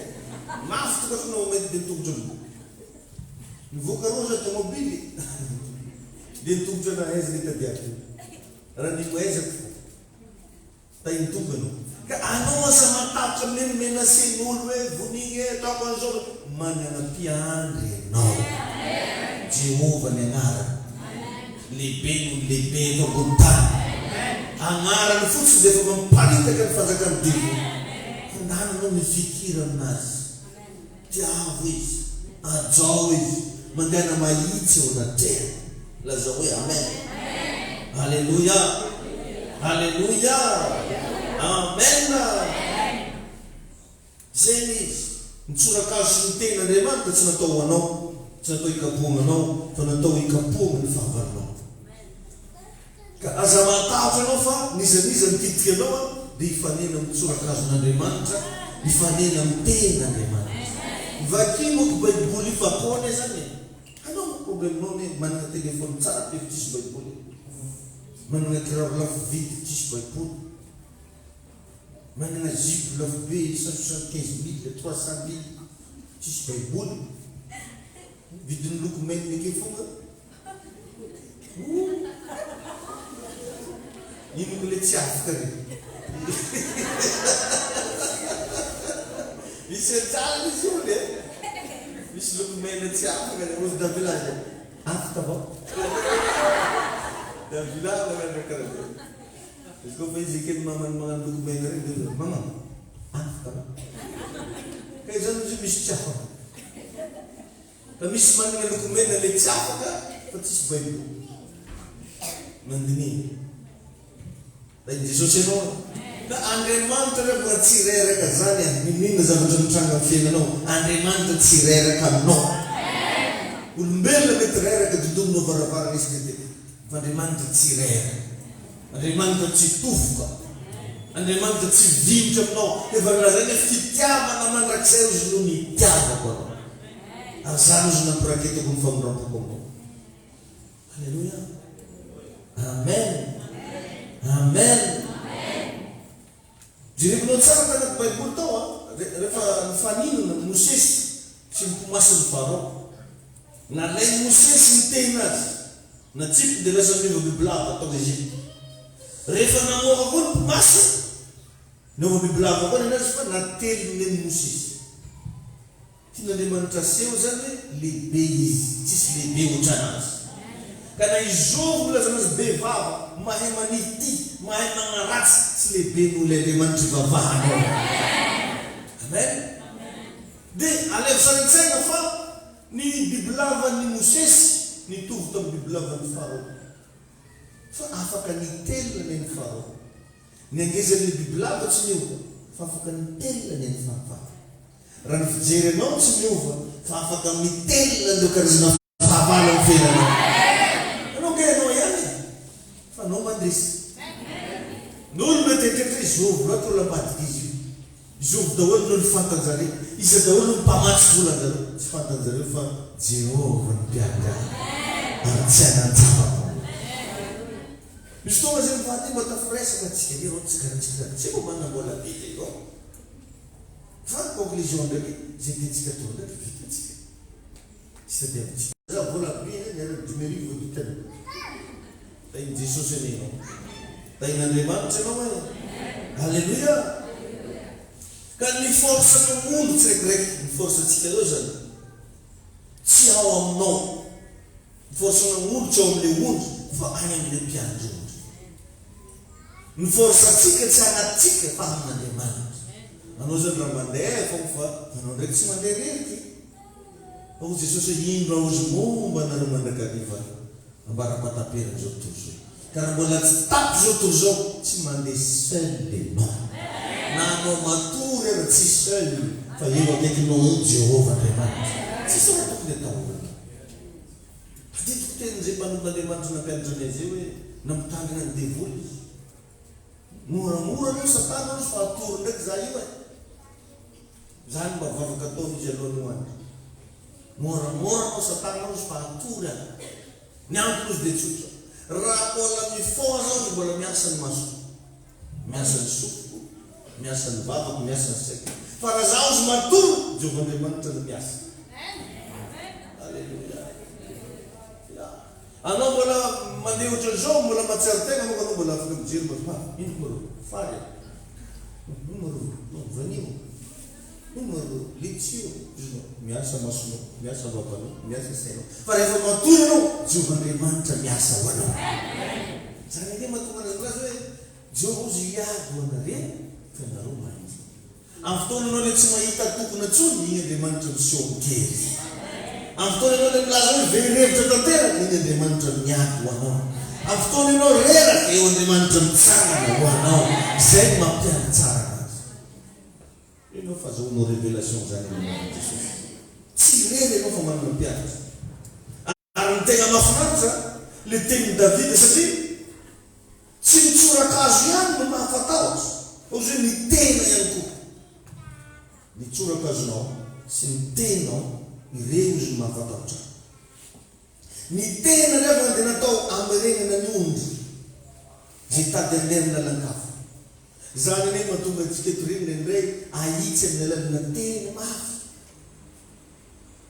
mafy tokoa fa nao mety dia tongotro amin'ny mivoaka roa za tomobily dia tongotro ana aiza le tadiaviko raha ny moezako fo Tahin'ny Tompo ianao. Ka anao aza matahotra amin'ireny menacer-n'olo hoe vonigny e, ataoko an'izao. Manana mpiandry ianao. Jehovah ny agnarany. Lehibe noho ny lehibe eto ambony tany. Agnarany fotsiny dia efa mamparitaka ny fanjakan'ny devoly. Fandana anao mifikira aminazy. Tiavo izy, hajao izy, mandehana mahitsy eo anatrehany. Lazao hoe Amen. Aleloia. Aleloia. Amen. Izay ny izy. Ny tsorakazo sy ny tenin'Andriamanitra tsy natao ho anao, tsy natao hikapohana anao, fa natao hikapohana ny fahavalonao. Ka aza matahotra anao fa n'iza n'iza mikitika anao an dia hifanena amin'ny tsorakazon'Andriamanitra, hifanena amin'ny tenin'Andriamanitra. Vakio manko baiboly io fa akao anie zany e! Anao manko problème-nao anie manana téléphone tsara be fa tsisy baiboly e! Manana kiraro lafo vidy tsisy baiboly. Manana jupe lafo be 175 mille, 300 mille tsisy baiboly. Vidin'ny loko mena eke fogna. Ooh. Ino ko le tsy afaka re. Misy antsara izy io le. Misy loko mena tsy afaka le. Ozy Davila zay. Afaka vao. Davila magnano karaha zay. Izy koa fa izy eken'ny mamany magnano loko mena regny de mama afaka vao. Ka izany izy misy tsy afaka. Fa misy manana loko mena le tsy afaka fa tsisy baiboly. Mandiniha. Tahin'i Jesosy ianao an. Ka Andriamanitra re mbola tsy reraka zany an, n'inon'inona zavatra mitranga amin'ny fiainanao, Andriamanitra tsy reraka aminao. Olombelona mety reraka dodonina ao varavarana izy dia dia fa Andriamanitra tsy reraka. Andriamanitra tsy tofoka. Andriamanitra tsy vinitra aminao. Efa nolazainy hoe fitiavana mandrakizay ozy no nitiavako anao. Ary izany ozy nampiraketako ny famindram-poko aminao. Aleloia. Amen. Amen. Jerevinao tsara tanaty Baiboly tao a, rehefa nifaninana Mosesy sy ny mpimasin'i Farao. Nalain'i Mosesy ny tehina azy, natsipiny dia lasa niova bibilava tao Egypta. Rehefa namoaka koa ny mpimasy, niova bibilava koa ny anazy fa nateliny an'i Mosesy. Tian'Andriamanitra aseho izany hoe lehibe Izy, tsisy lehibe ohatran'Azy. Ka na i Zovy milaza anazy be vava, mahay manity, mahay magnaratsy, tsy lehibe noho ilay Andriamanitra ivavahanao. Amen. Dia alaivo sary an-tsaina fa ny bibilavan'i Mosesy nitovy tamin'ny bibilavan'i Farao. Fa afaka nitelina ny an'i Farao. Ny hangezan'ny bibilava tsy miova, fa afaka nitelina ny an'i fahavalo. Raha ny fijery anao tsy miova, fa afaka mitelina an'ireo karazana fahavalo amin'ny fiainanao. Ianao ange ianao ihany e! Fa anao mandresy. Ny olona mety hieritreritra hoe zovy loatra olona ambadika izy io. Zovy daholo ny olo fantanjareo? Iza daholo ny mpamatsy vola anjareo? Tsy fantanjareo fa Jehovah no mpiandry ahy ary tsy hanan-java-baovao. Misy fotoana zay mivady mba tafiresaka tsika ve rô tsy karaha tsika tsy mba manambola be zay rô. Fa conclusion ndraiky zay tiantsika atao ndraiky vitantsika. Tsy tadiavintsika. Za vola be zay niaraka 5000 vao vitany. Tahin'i Jesosy anie ianao. Tahin'Andriamanitra ianao e. Aleloia. Ka ny force ny ondry tsiraikiraiky, ny force antsika ireo zany tsy ao aminao. Ny force ny ondry tsy ao amin'ilay ondry fa any amin'ilay mpiandry ondry. Ny force antsika tsy anatintsika fa amin'Andriamanitra. Anao zany raha mandeha fogna fa anao ndraiky tsy mandeha reriky. Fa hoy Jesosy hoe, Indro aho izy momba anareo mandrakariva ambara-pahataperan'izao tontolo izao. Ka raha mbola tsy tapitra izao tontolo izao, tsy mandeha seul ianao. Na anao matory aza tsy seul fa eo akaikinao eo Jehovah Andriamanitra. Tsisy raha tokony atahorana. Tadidiko tenin'izay mpanompon'Andriamanitra nampianatra anay izay hoe, nampitandrina ny devoly izy. Moramora aloha satana hozy fa hatory ndraiky za io e. Zany mba vavaka ataony izy alohan'ny hoandry. Moramora anao satana hozy fa hatory aho. Ny antony hozy dia tsotra. Raha mbola mifoha aho hozy mbola miasa ny masoko. Miasa ny sofiko, miasa ny vavako, miasa ny saiko. Fa raha za hozy matory, Jehovah Andriamanitra no miasa. Aleloia. Ya. Anao mbola mandeha ohatran'izao, mbola mahatsiaro tegna manko anao mbola afaka mijery mba fa ino moa rô faly e, ino moa rô vanio, ino moa rô letchi ô, izy miasa masonao, miasa vavanao, miasa sainao, fa rehefa matory ianao, Jehovah Andriamanitra miasa ho anao. Zany ange mahatonga anazy milaza hoe Jehovah ozy hiady ho anareo fa ianareo mangina. Amin'ny fotoana ianao ilay tsy mahita tokona intsony, iny Andriamanitra miseho amin-kery. Amin'ny fotoana ianao ilay milaza hoe very hevitra tanteraka, iny Andriamanitra miady ho anao. Amin'ny fotoana ianao reraka, eo Andriamanitra mitsangana ho anao. Izay no mampiady tsara anazy. Mino aho fa azahoanao révélation izany amin'ny anaran'i Jesosy. Tsy irery ianao fa manana mpiady. Ary ny tegna mahafinaritra, le tenin'i Davida, satria tsy ny tsorakazo ihany no mahafatahotra, fa ozy hoe ny tena ihany koa. Ny tsorakazonao sy ny tenao, ireo ozy no mahafatahotra ahy. Ny tena ry havana dia natao hamerenana ny ondry izay tady handeha amin'ny lalan-kafa. Izany anie no mahatonga antsika eto ireny indraindray ahitsy amin'ny alalanà teny mafy.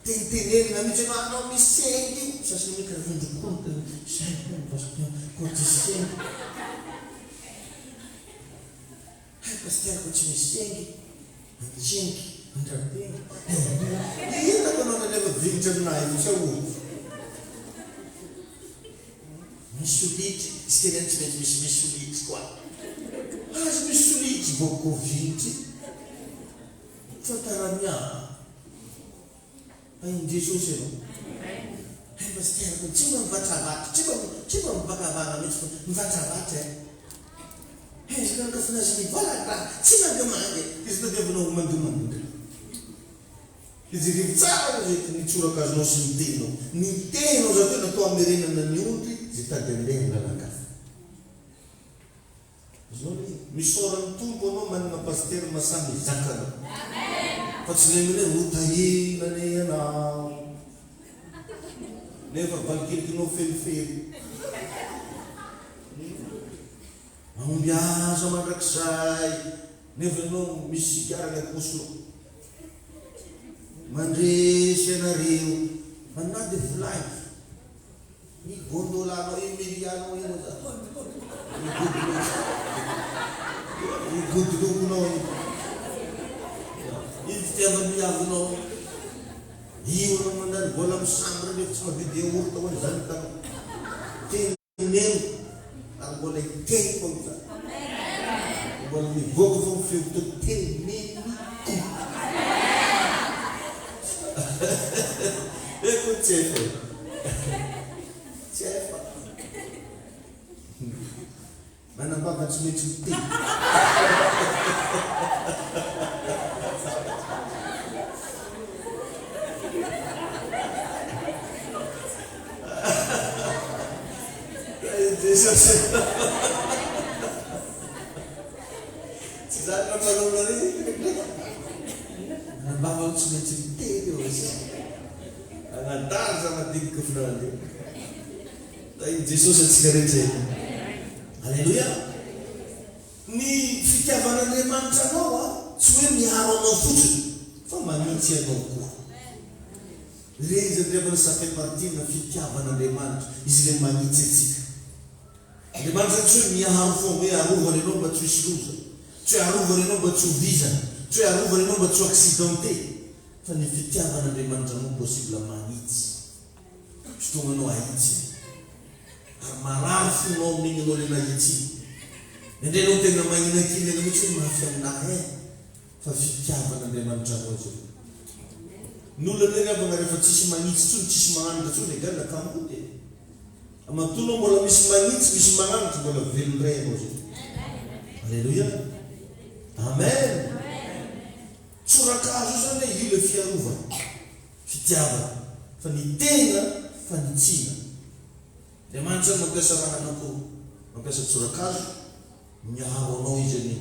Tenitenenina mihitsy ianao, anao misy sengy io, sasany hoe karaha vondrokonta, sengy ny pasteur, koa tsisy sengy. Hay pasteur koa tsy misy sengy, antsengy, andrabengy, Hitako anao nalefa vinitra aminahy io, tsy ahoako. Misy solitry, isika ihany tsy maintsy misy misolitry koa. Aza misy solitry boko vinitry. Tantarany ahy. Hain'i Jesosy ianao. Hay Pasitera ko tsy mba mivatravatra, tsy mba tsy mba mivakavaka mihitsy fa mivatravatra eh. Hay izy ka kafinazy mivalaka, tsy mangamanga. Izy tadiavinao ho mangamanga. Dia jereo tsara hozy eto ny tsorakazonao sy ny teninao. Ny teninao zany hoe natao hamerenana ny ondry izay tady handeha amin'ny lalan-kafa. Azonao le izy? Misaora ny Tompo anao manana Pasitera masahy mizaka anao. Fa tsy le hoe ho tahina anie ianao. Nefa valikilikinao feno fery. Mahombiaza mandrakizay nefa ianao misy sigara any am-paosinao. Mandresy ianareo. Anà dia volahiko. Ny gondola-nao humilianao iny aza Ny godolokonao iny. Iny fitiavam-biavinao. Io anao mandany vola amin'ny chambre nefa tsy mahavidy yaourt ho an'ny zanakanao. Teneno ary mbola hiteny foana za. Mbola mivoaka foana feo to teneniko. Eko tsy efa e. Tsy efa. Manambava tsy maintsy miteny. Jesosy. Tsy zany raha manao nare. Manambava tsy maintsy miteny eo izy. Anadala zava-dinika finan'Andriamanitra. Tahin'i Jesosy antsika rehetra e! Aleloia! Ny fitiavan'Andriamanitra anao a, tsy hoe miaro anao fotsiny, fa manitsy anao koa. Ireny izany ry havana ça fait partie na fitiavan'Andriamanitra, Izy ilay manitsy antsika. Andriamanitra izany tsy hoe miaro foana, hoe arovany ianao mba tsy ho hisy loza, tsy hoe arovany ianao mba tsy ho vizana, tsy hoe arovany ianao mba tsy ho accidenté, fa ny fitiavan'Andriamanitra anao possible manitsy. Fotoagnanao ahitsy ary marary fonao amin'igny anao le nahitsy igny. Indraindray anao tegna mahinankinana mihitsy hoe mafy aminahy eh fa fitiavan'Andriamanitra anao zay. Ny olona ndray ry havagna rehefa tsisy magnitsy tsony, tsisy magnanatra tsony egal kamboty e. Matoa anao mbola misy magnitsy, misy magnanatra mbola velon-dray anao zay. Alléluia. Amen. Tsorakazo io zany e, io le fiarovana. Fitiavana, fa ny tena fanitsiana. Andriamanitra mampiasa raha anankiroa, mampiasa tsorakazo, miaro anao Izy anio,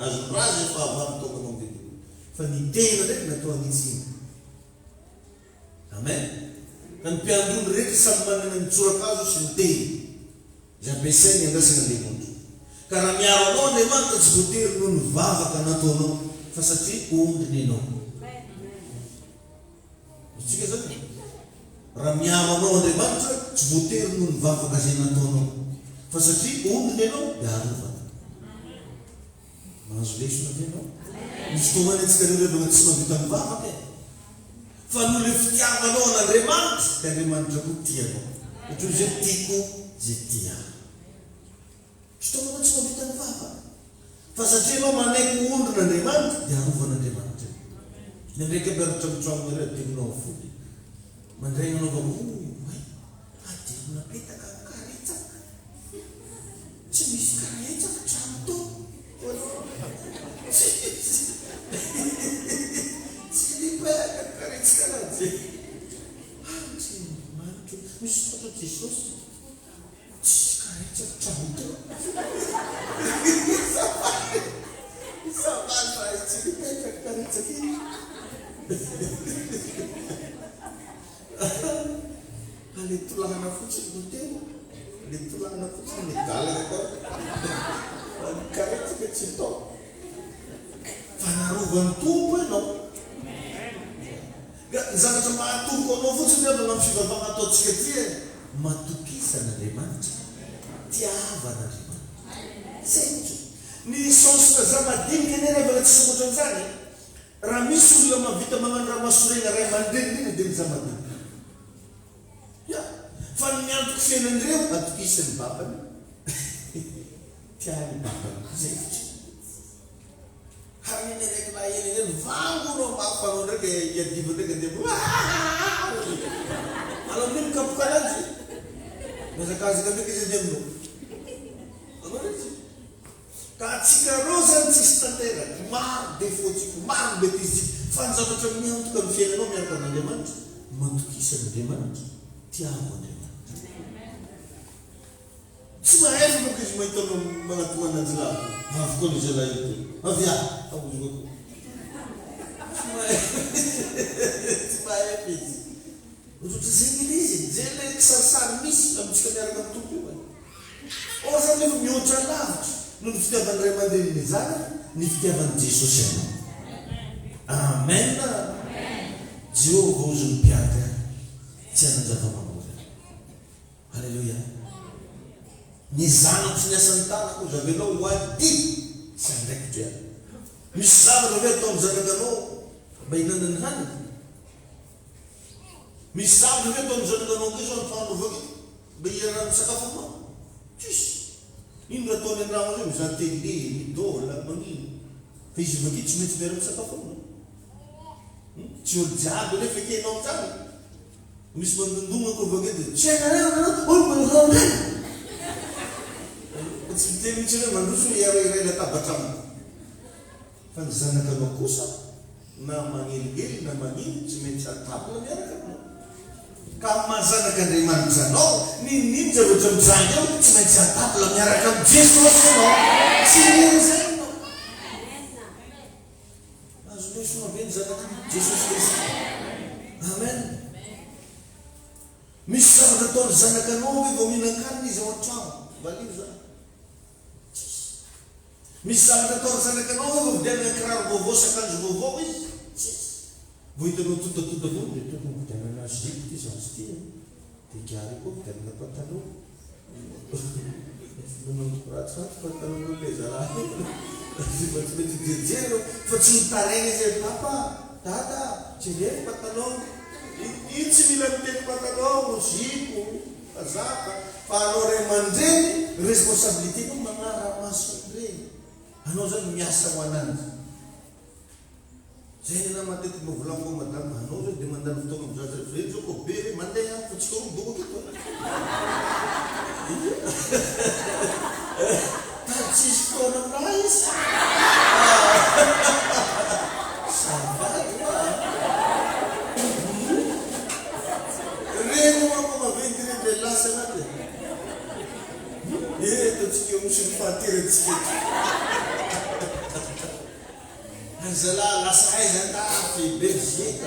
azony raha izay fahavalo tonga manodidina, fa ny tena ndraiky natao hanitsiana. Amen. Ka ny mpiandry ondry rehetra samy manana ny tsorakazo sy ny tehiny, izay ampiasainy handraisana ny ondry. Ka raha miaro anao Andriamanitra tsy voatery noho ny vavaka nataonao fa satria ondriny ianao. Azontsika izany? Raha miaro anao Andriamanitra tsy voatery noho ny vavaka izay nataonao fa satria ondriny ianao dia arovany. Mahazo lesona ve ianao? Misy fotoana any antsika ireo revana tsy mahavita mivavaka e. Fa noho ilay fitiavanao an'Andriamanitra dia Andriamanitra koa tia anao. Satria hoy izy hoe tiako izay tia ahy. Fotoana tsy mahavita ny vavaka. Fa satria ianao manaiky ho ondrin'Andriamanitra dia arovan'Andriamanitra ianao. Indraindraiky miaritra amin'ny tranonareo adinonao ny fody. Mandray anaovako oh hay adino napetaka ny karetsaka. Tsy misy karetsaka trano to. Tsy misy. Tsy nipetaka ny karetsaka ananjy. Andriamanitra misaotra Jesosy. Tsisy karetsaka trano teo. Savaly raha tsy mipetraka karetsaka iny. Fa le tolàna fotsiny no teo. Le tolàna fotsiny nigalana tao. Fa ny karetsaka tsy tao. Fa narovan'ny Tompo ianao. Ka ny zavatra mahatoko anao fotsiny ry havana amin'ny fivavahana ataontsika ity e, matokisa an'Andriamanitra, tiava an'Andriamanitra. Zay fotsiny. Ny sens-na zava-dinika anie ry havana tsisy ankoatran'izany e. Raha misy olona mahavita magnano raha mahasorena ray aman-dreny indrindra dia ny zava-dinika. Ya. Fa ny miantoky fiainan'ireo, atokisan'ny babany. Tian'ny babany. Zay fotsiny. Ary ny ndraiky na ela ela vango no mafy anao ndraiky iadiva ndraiky andeha aah anao amin'io mikapoka ananjy mihazakazaka ndraiky izy andeha aminao anao ndraiky ka antsika reo zany tsisy tanteraka maro défaut tsika maro betise tsika fa ny zavatra miantoka ny fiainanao miaraka amin'Andriamanitra matokisa an'Andriamanitra tiavo Andriamanitra. Tsy mahay fa manko izy mahita anao manatona ananjy lava. Avy koa le zalahy io de avia aozoko koa. Tsy mahay tsy mahay izy. Ohatrohatran'izay le izy e. Zay le kisarisary misy amintsika miaraka amin'ny Tompo io e. Or zany nefa mihoatra lavitra noho ny fitiavan'ny ray aman-dreny ny zanany ny fitiavan'i Jesosy anao. Amen. Jehovah ozy ny mpiandry ahy, tsy hanan-java-mahory ahy. Aleloia. Ny zanako sy ny asan'ny tanako ozy avelao ho aty sy andraikitro ihany. Misy zavatra ve ataon'ny zanakanao mba hihinanany hanina? Misy zavatra ve ataon'ny zanakanao ankizy ao antoandro avy aketo mba hiarahany misakafo aminao? Tsisy. Ino raha ataony an-trano ao zay? Mizaha télé, midôla, magnino. Fa izy avy aketo tsy maintsy miara-misakafo aminao. Hum, tsy olo jiaby anefa ekenao amin'izany. Misy mandondogna koa avy aketo dia tsy hainareo nareo olo manao an'ireny. Tsy miteny mihitsy hoe mandroso hiara-hiray latabatra amiko. Fa ny zanakanao kosa na manelingelina na manino tsy maintsy à table miaraka aminao. Ka amin'ny maha zanak'Andriamanitra anao, n'inon'inona zavatra mitranga eo, tsy maintsy à table miaraka amin'i Jesosy ianao. Tsy irery izay ianao. Azo lesona ve ny zanak'i Jesosy Kristy? Amen. Misy zavatra ataon'ny zanakanao ve vao mihinan-kanina izy ao an-trano? Valio izany. Tsisy. Misy zavatra ataon'ny zanakanao ve vao vidianana kiraro vaovao sy akanjo vaovao izy? Tsisy. Vao hitanao tontatonta foana dia tokony vidianana zipo ity zaza ity an! Dia gare koa vidianana pataloha. Efa nanomboka ratsiratsy pataloha-n'ilay zalahy iny. Efa tsy maintsy mijerijery ireo fa tsy mitaraina izy hoe papa, dada, jereo ny pataloha. Io tsy mila miteny pataloha, zipo. Mazava fa anao ray aman-dreny responsabilité nao magnara-maso an'ireny. Anao zany miasa ho ananjy. Zay ny anahy matetiky mba volaniko am madama, anao zany de mandany fotoagna am zaza reo, reny zao koa be re mandeha fa tsy karo midongo aketo an. Tady tsisy fotoana aminahy izy. Ça va toi an. Reny manko maventy reny le lasa anaty e. Eto antsika eo misy ny fahaterantsika eto. Ary zalahy lasa aiza andafy Belgique.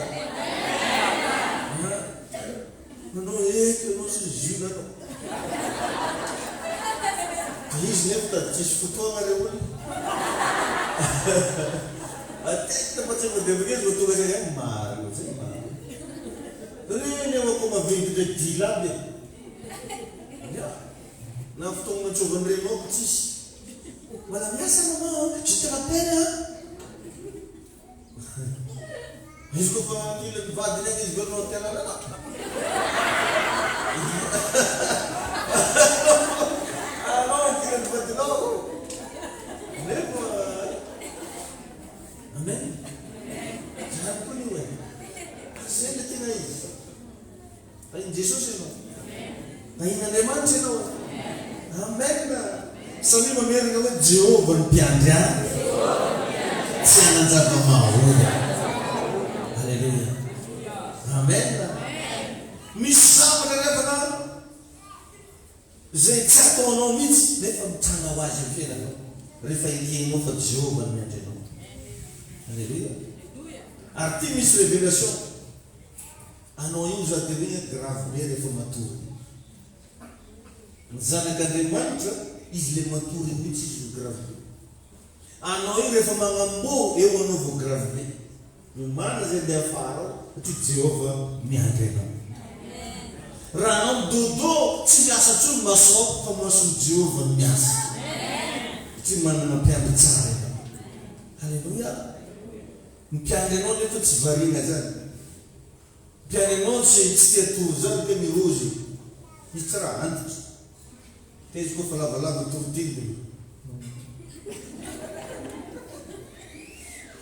Nanao eto ianao sy ny Jules anao. Dia izy nefa tady tsisy fotoagna re olona. Matetika fa tsy efa dia avy akeo izy vao tonga saina hoe marina zay marina. Reny eo akoho maventy ndray dila aby e. Ya. Na fotoagna nantsovan'ny reninao ko tsisy. Mbola miasa maman an, je te rappelle an. Izy koa fa mila ny vadiny agny izy vao te hanala anao. Anao ankila ny vadinao. Nefa Amen. Zany koa io e. Ary zay le tena izy. Tahin'i Jesosy ianao. Tahin'Andriamanitra ianao. Amen. Samia mamerina hoe Jehovah no mpiandry ahy. Tsy hanan-java-mahory aho. Aleloia. Amen. Misy zavatra ry havana Izay tsy ataonao mihitsy nefa mitranga ho azy eo fiainanao rehefa ekenao fa Jehovah no miandry anao. Aleloia. Ary ity misy révélation. Anao iny za dia hoe grave be rehefa matory. Ny zanak'Andriamanitra izy le matory iny mihitsy izy no grave be. Anao iny rehefa magnamboho eo anao vao grave be. Miomàna izay andeha afara ao satria Jehovah miandry anao. Raha anao mi-dodo, tsy miasa intsony ny masonao fa mason'i Jehovah no miasa. Satria manana mpiandry tsara ianao. Aleloia! Ny mpiandry anao nefa tsy variana izany. Mpiandry anao tsy tsy tia tory izany ke mirozy. Izy tsy raha antitra. Taiza koa fa lavalava torotiny io.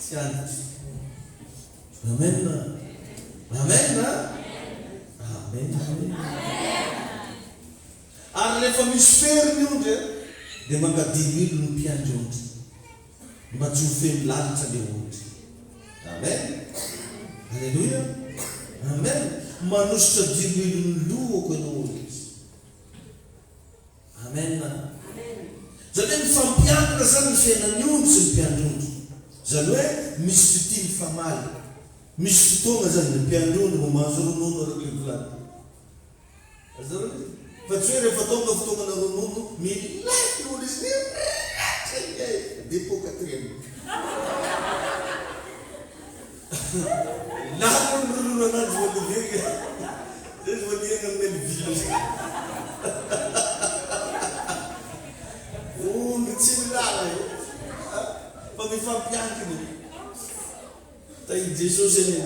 Tsy antitra. Amen. Amen. Amen. Ary rehefa misy fery ny ondry dia mankadilo ilo ny mpiandry ondry. Mba tsy ho feno lalitra le ondry. Amen. Aleloia. Amen. Manosotra diloilo ny lohako ianao hoy izy. Amen. Zany hoe mifampiankina zany ny fiainan'ny ondry sy ny mpiandry ondry. Zany hoe misy fitia mifamaly. Misy fotoagna zany ny mpiandry ondry vao mahazo ronono araka ilay volany. Azonareo ve? Fa tsy hoe rehefa tonga fotoagnana ronono milay ny ondry izy miratra ilay dépôt quatrième. Lany ny ronono ananjy vao niverina. Zay izy vao niherina amin'ny Melville zay. Ondry tsy milala e. Fa mifampiankina. Tahin'i Jesosy anie.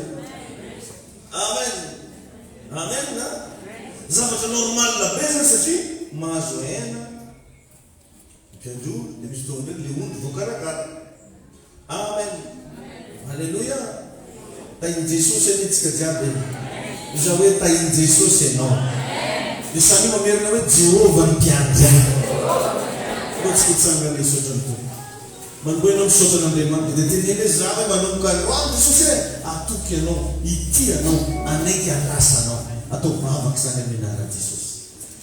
Amen. Amen a! Zavatra normal be zany satria mahazo aina ny mpiandry ondry dia misy fotoana indray le ondry voakarakara. Amen! Aleloia! Tahin'i Jesosy anie tsika jiaby e! Iza hoe tahin'i Jesosy ianao? Dia samia mamerina hoe Jehovah ny mpiandry ahy. Aleo tsika hitsangana hisaotra ny Tompo. Manomboha ianao misaotra an'Andriamanitra dia teneno hoe za hoe manomboka androany Jesosy e! Hatoky anao, hitia anao, hanaiky hanasa anao. Ataovy vavaka izany amin'ny anaran'i Jesosy.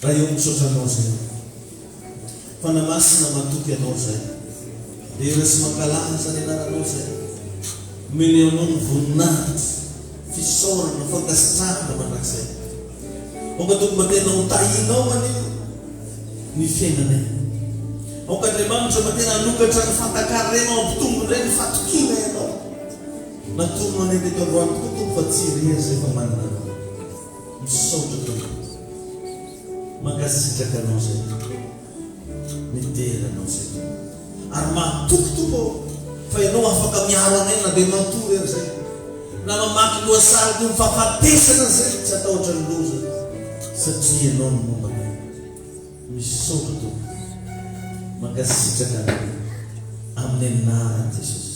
Ray ô misaotra anao zay Fanahy Masina matoky anao zay Dera sy mankalaza ny anaranao zay Omenay anao ny voninahitra Fisaorana fankasitrahana mandrakizay Aoka Tompo mba tena ho tahinao anie ny fiainanay Aoka Andriamanitra mba tena hanokatra ny fantakarenao hampitombo indray ny fatokianay anao Natoronao anay teto androany tokoa Tompo fa tsy irery zay fa manana anao Misaotra Tompo. Mankasitraka Anao zay Tompo. Midera Anao zay Tompo. Ary mahatoky Tompo ô fa Ianao afaka miaro anay na dia matory ary zay. Na mamaky lohasaha ny fahafatesana zay tsy hatahotra ny loza satria Ianao no momba anay. Misaotra Tompo. Mankasitraka Anao amin'ny anaran'i Jesosy.